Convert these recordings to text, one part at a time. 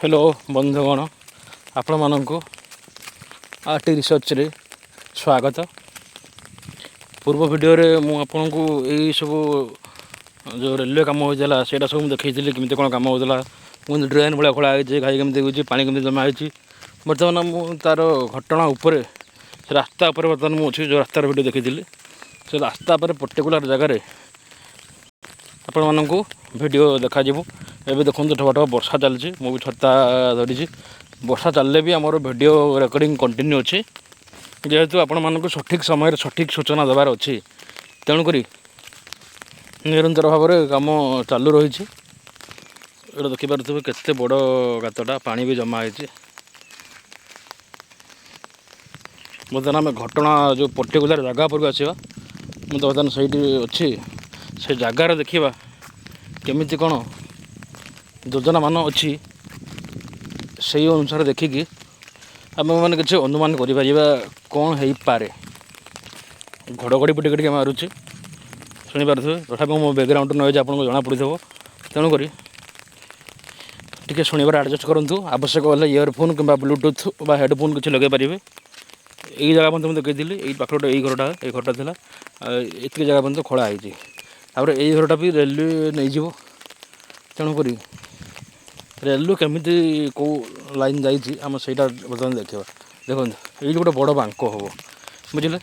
Hello ବନ୍ଧୁଗଣ, ଆପଣମାନଙ୍କୁ RT ରିସର୍ଚ୍ଚରେ ସ୍ୱାଗତ। ପୂର୍ବ ଭିଡ଼ିଓରେ ମୁଁ ଆପଣଙ୍କୁ ଏଇସବୁ ଯେଉଁ ରେଲୱେ କାମ ହୋଇଥିଲା, ସେଇଟା ସବୁ ମୁଁ ଦେଖେଇଥିଲି, କେମିତି କ'ଣ କାମ ହେଉଥିଲା, କେମିତି ଡ୍ରେନ୍ ଭଳିଆ ଖୋଳା ହେଇଛି, ଘାଇ କେମିତି ହେଉଛି, ପାଣି କେମିତି ଜମା ହେଇଛି। ବର୍ତ୍ତମାନ ମୁଁ ତା'ର ଘଟଣା ଉପରେ, ସେ ରାସ୍ତା ଉପରେ ବର୍ତ୍ତମାନ ମୁଁ ଅଛି। ଯେଉଁ ରାସ୍ତାର ଭିଡ଼ିଓ ଦେଖିଥିଲି, ସେ ରାସ୍ତା ଉପରେ ପର୍ଟିକୁଲାର ଜାଗାରେ ଆପଣମାନଙ୍କୁ ଭିଡ଼ିଓ ଦେଖାଯିବ। ଏବେ ଦେଖନ୍ତୁ, ଠୋପା ଠୋପା ବର୍ଷା ଚାଲିଛି। ମୁଁ ବି ଛତା ଧରିଛି। ବର୍ଷା ଚାଲିଲେ ବି ଆମର ଭିଡ଼ିଓ ରେକର୍ଡ଼ିଂ କଣ୍ଟିନ୍ୟୁ ଅଛି, ଯେହେତୁ ଆପଣମାନଙ୍କୁ ସଠିକ୍ ସମୟରେ ସଠିକ୍ ସୂଚନା ଦେବାର ଅଛି। ତେଣୁକରି ନିରନ୍ତର ଭାବରେ କାମ ଚାଲୁ ରହିଛି। ଏଇଟା ଦେଖିପାରୁଥିବେ, କେତେ ବଡ଼ ଗାତଟା, ପାଣି ବି ଜମା ହେଇଛି। ବର୍ତ୍ତମାନ ଆମେ ଘଟଣା ଯେଉଁ ପର୍ଟିକୁଲାର ଜାଗା ଉପରକୁ ଆସିବା। ମୁଁ ତ ବର୍ତ୍ତମାନ ସେଇଠି ଅଛି। ସେ ଜାଗାରେ ଦେଖିବା କେମିତି କ'ଣ ଯୋଜନାମାନ ଅଛି। ସେଇ ଅନୁସାରେ ଦେଖିକି ଆମେମାନେ କିଛି ଅନୁମାନ କରିପାରିବା କ'ଣ ହେଇପାରେ। ଘଡ଼ଘଡ଼ି ବି ଟିକେ ଟିକେ ମାରୁଛି, ଶୁଣିପାରୁଥିବେ। ତଥାପି ମୋ ବ୍ୟାକ୍ଗ୍ରାଉଣ୍ଡ ନଏଜ୍ ଆପଣଙ୍କୁ ଜଣାପଡ଼ିଥିବ, ତେଣୁକରି ଟିକେ ଶୁଣିବାରେ ଆଡ଼ଜଷ୍ଟ କରନ୍ତୁ। ଆବଶ୍ୟକ ହେଲେ ଇୟରଫୋନ୍ କିମ୍ବା ବ୍ଲୁଟୁଥ୍ ବା ହେଡ଼ଫୋନ୍ କିଛି ଲଗାଇ ପାରିବେ। ଏଇ ଜାଗା ପର୍ଯ୍ୟନ୍ତ ମୁଁ ଦେଖେଇଥିଲି। ଏଇ ପାଖରେ ଗୋଟେ ଏଇ ଘରଟା ଥିଲା। ଆଉ ଏତିକି ଜାଗା ପର୍ଯ୍ୟନ୍ତ ଖୋଳା ହେଇଛି। ତାପରେ ଏଇ ଘରଟା ବି ରେଲୱେ ନେଇଯିବ। ତେଣୁକରି ରେଲୱେ କେମିତି, କେଉଁ ଲାଇନ୍ ଯାଇଛି, ଆମେ ସେଇଟା ବର୍ତ୍ତମାନ ଦେଖିବା। ଦେଖନ୍ତୁ, ଏଇଠି ଗୋଟେ ବଡ଼ ବାଙ୍କ ହେବ, ବୁଝିଲେ?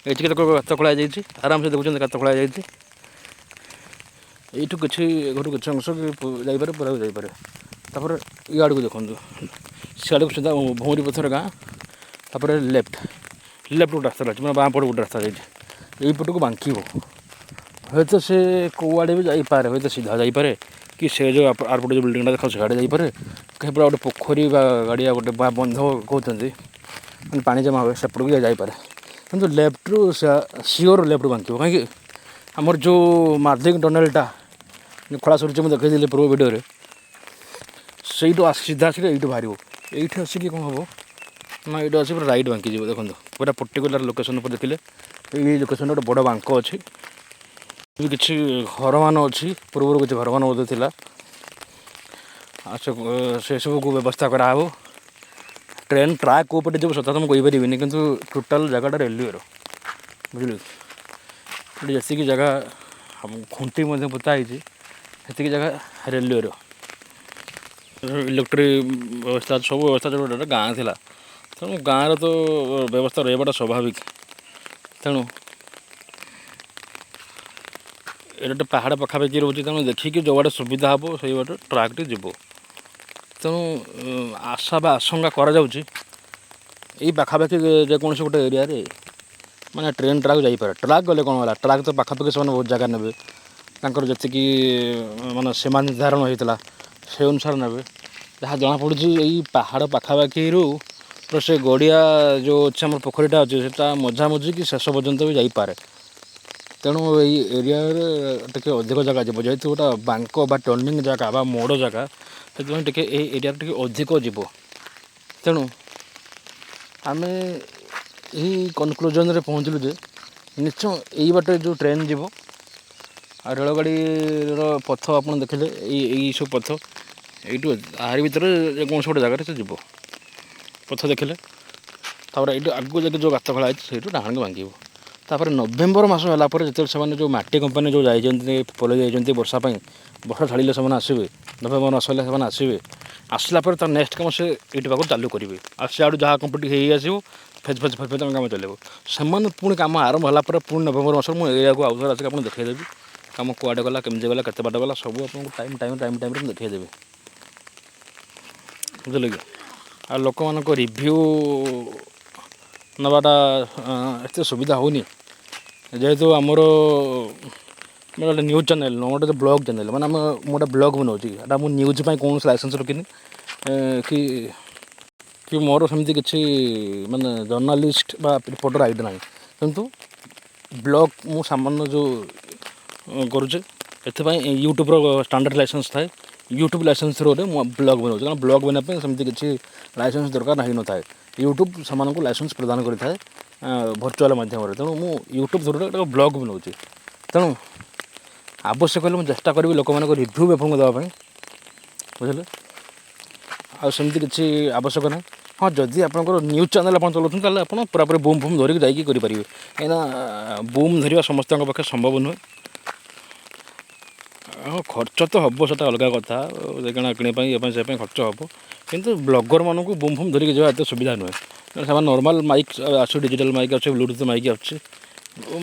ଏଠିକି ଦେଖ, ଗାତ ଖୋଳା ଯାଇଛି। ଆରାମସେ ଦେଖୁଛନ୍ତି, ଗାତ ଖୋଳା ଯାଇଛି। ଏଇଠୁ କିଛି ଘରୁ କିଛି ଅଂଶ ଯାଇପାରେ, ପୁରା ଯାଇପାରେ। ତାପରେ ଇଆଡ଼କୁ ଦେଖନ୍ତୁ, ସିଆଡ଼କୁ ସିଧା ଭଉଁରୀ ପଥର ଗାଁ। ତାପରେ ଲେଫ୍ଟ ଲେଫ୍ଟ ଗୋଟେ ରାସ୍ତା ଅଛି, ମାନେ ବାଁ ପଟେ ଗୋଟେ ରାସ୍ତା ଯାଇଛି। ଏଇପଟକୁ ବାଙ୍କିବ। ହୁଏତ ସେ କେଉଁଆଡ଼େ ବି ଯାଇପାରେ। ହୁଏତ ସିଧା ଯାଇପାରେ କି ସେ ଯେଉଁ ଆରପଟେ ଯେଉଁ ବିଲ୍ଡିଂଟା ଦେଖାଉଛି, ସିଆଡ଼େ ଯାଇପାରେ, କି ପୁରା ଗୋଟେ ପୋଖରୀ ବା ଗାଡ଼ିଆ ଗୋଟେ ବା ବନ୍ଧ କହୁଛନ୍ତି, ମାନେ ପାଣି ଜମା ହୁଏ, ସେପଟକୁ ଯାଇପାରେ। କିନ୍ତୁ ଲେଫ୍ଟରୁ ସିଓର ଲେଫ୍ଟରୁ ବାଙ୍କିବ। କାହିଁକି? ଆମର ଯେଉଁ ମାର୍ଜିଂ ଟନେଲଟା ଖୋଳା ସରିଛି, ମୁଁ ଦେଖେଇଥିଲି ପୂର୍ବ ଭିଡ଼ିଓରେ, ସେଇଠୁ ସିଧା ଆସିଲେ ଏଇଠୁ ବାହାରିବ। ଏଇଠି ଆସିକି କ'ଣ ହେବ ନା, ଏଇଠୁ ଆସିକି ପୁରା ରାଇଟ୍ ବାଙ୍କିଯିବ। ଦେଖନ୍ତୁ, ପୁରା ପର୍ଟିକୁଲାର ଲୋକେସନ୍ ଉପରେ ଦେଖିଲେ, ଏଇ ଲୋକେସନ୍ରେ ଗୋଟେ ବଡ଼ ବାଙ୍କ ଅଛି। ବି କିଛି ଘରମାନ ଅଛି, ପୂର୍ବରୁ କିଛି ଘରମାନ ମଧ୍ୟ ଥିଲା। ଆଉ ସେସବୁକୁ ବ୍ୟବସ୍ଥା କରାହେବ। ଟ୍ରେନ୍ ଟ୍ରାକ୍ କେଉଁ ପଟେ ଯିବ, ସତ ତ ମୁଁ କହିପାରିବିନି, କିନ୍ତୁ ଟୋଟାଲ୍ ଜାଗାଟା ରେଲୱେର, ବୁଝିଲେ? ଏଠି ଯେତିକି ଜାଗା ଖୁଣ୍ଟି ମଧ୍ୟ ପୋତା ହେଇଛି, ସେତିକି ଜାଗା ରେଲୱେର। ଇଲେକ୍ଟ୍ରିକ୍ ବ୍ୟବସ୍ଥା, ସବୁ ବ୍ୟବସ୍ଥା। ଗୋଟେ ଗାଁ ଥିଲା, ତେଣୁ ଗାଁରେ ତ ବ୍ୟବସ୍ଥା ରହିବାଟା ସ୍ୱାଭାବିକ। ତେଣୁ ଏଇଟା ଗୋଟେ ପାହାଡ଼ ପାଖାପାଖି ରହୁଛି। ତେଣୁ ଦେଖିକି ଯେଉଁଆଡ଼େ ସୁବିଧା ହେବ, ସେଇ ବାଟେ ଟ୍ରାକ୍ଟି ଯିବ। ତେଣୁ ଆଶା ବା ଆଶଙ୍କା କରାଯାଉଛି, ଏଇ ପାଖାପାଖି ଯେକୌଣସି ଗୋଟେ ଏରିଆରେ ମାନେ ଟ୍ରେନ୍ ଟ୍ରାକ୍ ଯାଇପାରେ। ଟ୍ରାକ୍ ଗଲେ କ'ଣ ହେଲା? ଟ୍ରାକ୍ ତ ପାଖାପାଖି ସେମାନେ ବହୁତ ଜାଗା ନେବେ। ତାଙ୍କର ଯେତିକି ମାନେ ସୀମା ନିର୍ଦ୍ଧାରଣ ହେଇଥିଲା, ସେ ଅନୁସାରେ ନେବେ। ଯାହା ଜଣାପଡ଼ୁଛି, ଏଇ ପାହାଡ଼ ପାଖାପାଖିରୁ ପୁରା ସେ ଗଡ଼ିଆ ଯେଉଁ ଅଛି, ଆମର ପୋଖରୀଟା ଅଛି, ସେଟା ମଝାମଝି କି ଶେଷ ପର୍ଯ୍ୟନ୍ତ ବି ଯାଇପାରେ। ତେଣୁ ଏଇ ଏରିଆରେ ଟିକେ ଅଧିକ ଜାଗା ଯିବ। ଯେହେତୁ ଗୋଟେ ବାଙ୍କ ବା ଟର୍ଣ୍ଣିଂ ଜାଗା ବା ମୋଡ଼ ଜାଗା, ସେଥିପାଇଁ ଟିକେ ଏଇ ଏରିଆରେ ଟିକେ ଅଧିକ ଯିବ। ତେଣୁ ଆମେ ଏହି କନକ୍ଲୁଜନରେ ପହଞ୍ଚିଲୁ ଯେ ନିଶ୍ଚୟ ଏଇ ବାଟରେ ଯେଉଁ ଟ୍ରେନ୍ ଯିବ। ଆଉ ରେଳଗାଡ଼ିର ପଥ ଆପଣ ଦେଖିଲେ, ଏଇ ଏଇ ସବୁ ପଥ ଏଇଠୁ ଆରି ଭିତରେ ଯେକୌଣସି ଗୋଟେ ଜାଗାରେ ସେ ଯିବ। ପଥ ଦେଖିଲେ। ତାପରେ ଏଇଠୁ ଆଗକୁ ଯାଇକି ଯେଉଁ ଗାତ ଖୋଳା ହେଇଛି, ସେଇଠୁ ଡାହାଣକୁ ଭାଙ୍ଗିବ। ତାପରେ ନଭେମ୍ବର ମାସ ହେଲା ପରେ, ଯେତେବେଳେ ସେମାନେ ଯେଉଁ ମାଟି କମ୍ପାନୀ ଯେଉଁ ଯାଇଛନ୍ତି, ପଳେଇ ଯାଇଛନ୍ତି ବର୍ଷା ପାଇଁ, ବର୍ଷା ଛାଡ଼ିଲେ ସେମାନେ ଆସିବେ। ନଭେମ୍ବର ମାସ ହେଲେ ସେମାନେ ଆସିବେ। ଆସିଲା ପରେ ତାର ନେକ୍ସଟ କାମ ସେ ଏଇଠି ପାଖରୁ ଚାଲୁ କରିବେ। ଆଉ ସିଆଡ଼ୁ ଯାହା କମ୍ପ୍ଲିଟ୍ ହେଇ ଆସିବ, ଫେଜ୍ ଫେଜ୍ ଫେଜ୍ ଫେଜ୍ ତାଙ୍କ କାମ ଚାଲିବ। ସେମାନେ ପୁଣି କାମ ଆରମ୍ଭ ହେଲା ପରେ, ପୁଣି ନଭେମ୍ବର ମାସରେ ମୁଁ ଏରିଆକୁ ଆଉ ଥରେ ଆସିକି ଆପଣଙ୍କୁ ଦେଖେଇଦେବି, କାମ କୁଆଡ଼େ ଗଲା, କେମିତି ଗଲା, କେତେ ବାଟ ଗଲା, ସବୁ ଆପଣଙ୍କୁ ଟାଇମ୍ ଟାଇମ୍ ଟାଇମ୍ ଟାଇମ୍ରେ ମୁଁ ଦେଖେଇଦେବି, ବୁଝିଲେ କି? ଆଉ ଲୋକମାନଙ୍କ ରିଭ୍ୟୁ ନେବାଟା ଏତେ ସୁବିଧା ହେଉନି, ଯେହେତୁ ଆମର ଗୋଟେ ନ୍ୟୁଜ୍ ଚ୍ୟାନେଲ୍ ନୁହଁ, ଗୋଟେ ବ୍ଲଗ୍ ଚ୍ୟାନେଲ୍। ମାନେ ମୁଁ ଗୋଟେ ବ୍ଲଗ୍ ବନାଉଛି। ଏଇଟା ମୁଁ ନ୍ୟୁଜ୍ ପାଇଁ କୌଣସି ଲାଇସେନ୍ସ ରଖିନି କି ମୋର ସେମିତି କିଛି ମାନେ ଜର୍ଣ୍ଣାଲିଷ୍ଟ ବା ରିପୋର୍ଟର ଆଇଡ଼ି ନାହିଁ। କିନ୍ତୁ ବ୍ଲଗ୍ ମୁଁ ସାମାନ୍ୟ ଯେଉଁ କରୁଛି, ଏଥିପାଇଁ ୟୁଟ୍ୟୁବ୍ର ଷ୍ଟାଣ୍ଡାର୍ଡ଼ ଲାଇସେନ୍ସ ଥାଏ। ୟୁଟ୍ୟୁବ୍ ଲାଇସେନ୍ସ ଥ୍ରୋରେ ମୁଁ ବ୍ଲଗ୍ ବନାଉଛି, କାରଣ ବ୍ଲଗ୍ ବନାଇବା ପାଇଁ ସେମିତି କିଛି ଲାଇସେନ୍ସ ଦରକାର ହେଇନଥାଏ। ୟୁଟ୍ୟୁବ୍ ସେମାନଙ୍କୁ ଲାଇସେନ୍ସ ପ୍ରଦାନ କରିଥାଏ ଭର୍ଚୁଆଲ୍ ମାଧ୍ୟମରେ। ତେଣୁ ମୁଁ ୟୁଟ୍ୟୁବ୍ ଥ୍ରୋରେ ଗୋଟେ ବ୍ଲଗ୍ ବନାଉଛି। ତେଣୁ ଆବଶ୍ୟକ ହେଲେ ମୁଁ ଚେଷ୍ଟା କରିବି ଲୋକମାନଙ୍କ ରିଭ୍ୟୁ ବି ଆପଣଙ୍କୁ ଦେବା ପାଇଁ, ବୁଝିଲେ? ଆଉ ସେମିତି କିଛି ଆବଶ୍ୟକ ନାହିଁ। ହଁ, ଯଦି ଆପଣଙ୍କର ନ୍ୟୁଜ୍ ଚ୍ୟାନେଲ୍ ଆପଣ ଚଲାଉଛନ୍ତି, ତାହେଲେ ଆପଣ ପୁରାପୁରି ବୁମ୍ ଫୁମ୍ ଧରିକି ଯାଇକି କରିପାରିବେ, କାହିଁକିନା ବୁମ୍ ଧରିବା ସମସ୍ତଙ୍କ ପାଖେ ସମ୍ଭବ ନୁହେଁ। ହଁ, ଖର୍ଚ୍ଚ ତ ହେବ, ସେଟା ଅଲଗା କଥା। କିଣା କିଣି ପାଇଁ, ଏ ପାଇଁ, ସେ ପାଇଁ ଖର୍ଚ୍ଚ ହେବ। କିନ୍ତୁ ବ୍ଲଗର୍ମାନଙ୍କୁ ବୁମ୍ ଫୁମ୍ ଧରିକି ଯିବା ଏତେ ସୁବିଧା ନୁହେଁ। ତେଣୁ ସେମାନେ ନର୍ମାଲ୍ ମାଇକ୍ ଆସୁଛି, ଡିଜିଟାଲ୍ ମାଇକ୍ ଆସୁଛି, ବ୍ଲୁଟୁଥ୍ ମାଇକ୍ ଆସୁଛି,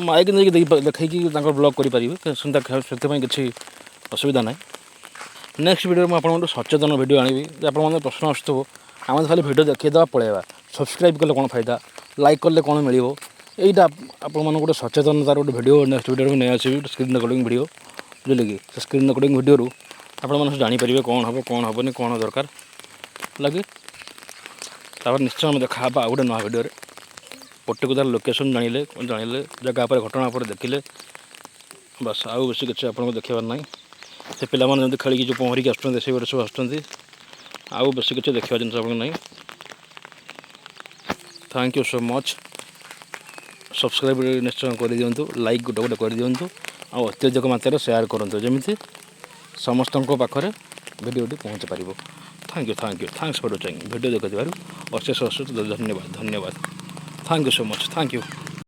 ମାଇକ୍ ନେଇକି ଦେଇ ଦେଖେଇକି ତାଙ୍କର ବ୍ଲଗ୍ କରିପାରିବେ। ସେଥିପାଇଁ କିଛି ଅସୁବିଧା ନାହିଁ। ନେକ୍ସଟ ଭିଡ଼ିଓରେ ମୁଁ ଆପଣଙ୍କଠୁ ସଚେତନ ଭିଡ଼ିଓ ଆଣିବି ଯେ ଆପଣମାନଙ୍କ ପ୍ରଶ୍ନ ଆସୁଥିବ, ଆମେ ତ ଖାଲି ଭିଡ଼ିଓ ଦେଖେଇଦେବା, ପଳେଇବା, ସବସ୍କ୍ରାଇବ୍ କଲେ କ'ଣ ଫାଇଦା, ଲାଇକ୍ କଲେ କ'ଣ ମିଳିବ? ଏଇଟା ଆପଣମାନଙ୍କୁ ଗୋଟେ ସଚେତନତାର ଗୋଟେ ଭିଡ଼ିଓ ନେକ୍ସଟ ଭିଡ଼ିଓରେ ମୁଁ ନେଇ ଆସିବି, ଗୋଟେ ସ୍କ୍ରିନ୍ ରେକର୍ଡ଼ିଂ ଭିଡ଼ିଓ, ବୁଝିଲେ କି? ସେ ସ୍କ୍ରିନ୍ ରେକର୍ଡ଼ିଂ ଭିଡ଼ିଓରୁ ଆପଣମାନେ ସବୁ ଜାଣିପାରିବେ କ'ଣ ହେବ, କ'ଣ ହେବନି, କ'ଣ ଦରକାର ଲାଗି। ତାପରେ ନିଶ୍ଚୟ ଆମେ ଦେଖା ହେବା ଆଉ ଗୋଟେ ନୂଆ ଭିଡ଼ିଓରେ। ପର୍ଟିକୁଲାର ଲୋକେସନ୍ ଜାଣିଲେ, ଜାଣିଲେ ଜାଗା ଉପରେ, ଘଟଣା ଉପରେ ଦେଖିଲେ, ବାସ୍, ଆଉ ବେଶୀ କିଛି ଆପଣଙ୍କୁ ଦେଖିବାର ନାହିଁ। ସେ ପିଲାମାନେ ଯେମିତି ଖେଳିକି ଯେଉଁ ପହଁରିକି ଆସୁଛନ୍ତି, ସେଇବାଟେ ସବୁ ଆସୁଛନ୍ତି। ଆଉ ବେଶୀ କିଛି ଦେଖିବା ଜିନିଷ ଆପଣଙ୍କୁ ନାହିଁ। Thank you so much. Subscribe ନିଶ୍ଚୟ କରିଦିଅନ୍ତୁ, ଲାଇକ୍ ଗୋଟେ ଗୋଟେ କରିଦିଅନ୍ତୁ ଆଉ ଅତ୍ୟଧିକ ମାତ୍ରାରେ ସେୟାର କରନ୍ତୁ, ଯେମିତି ସମସ୍ତଙ୍କ ପାଖରେ ଭିଡ଼ିଓଟି ପହଞ୍ଚି ପାରିବ। Thank you, thank you, thanks for watching. Video ଦେଖିଥିବାରୁ ଅଶେଷ ଅଶେଷ ଧନ୍ୟବାଦ, ଧନ୍ୟବାଦ। Thank you so much, thank you.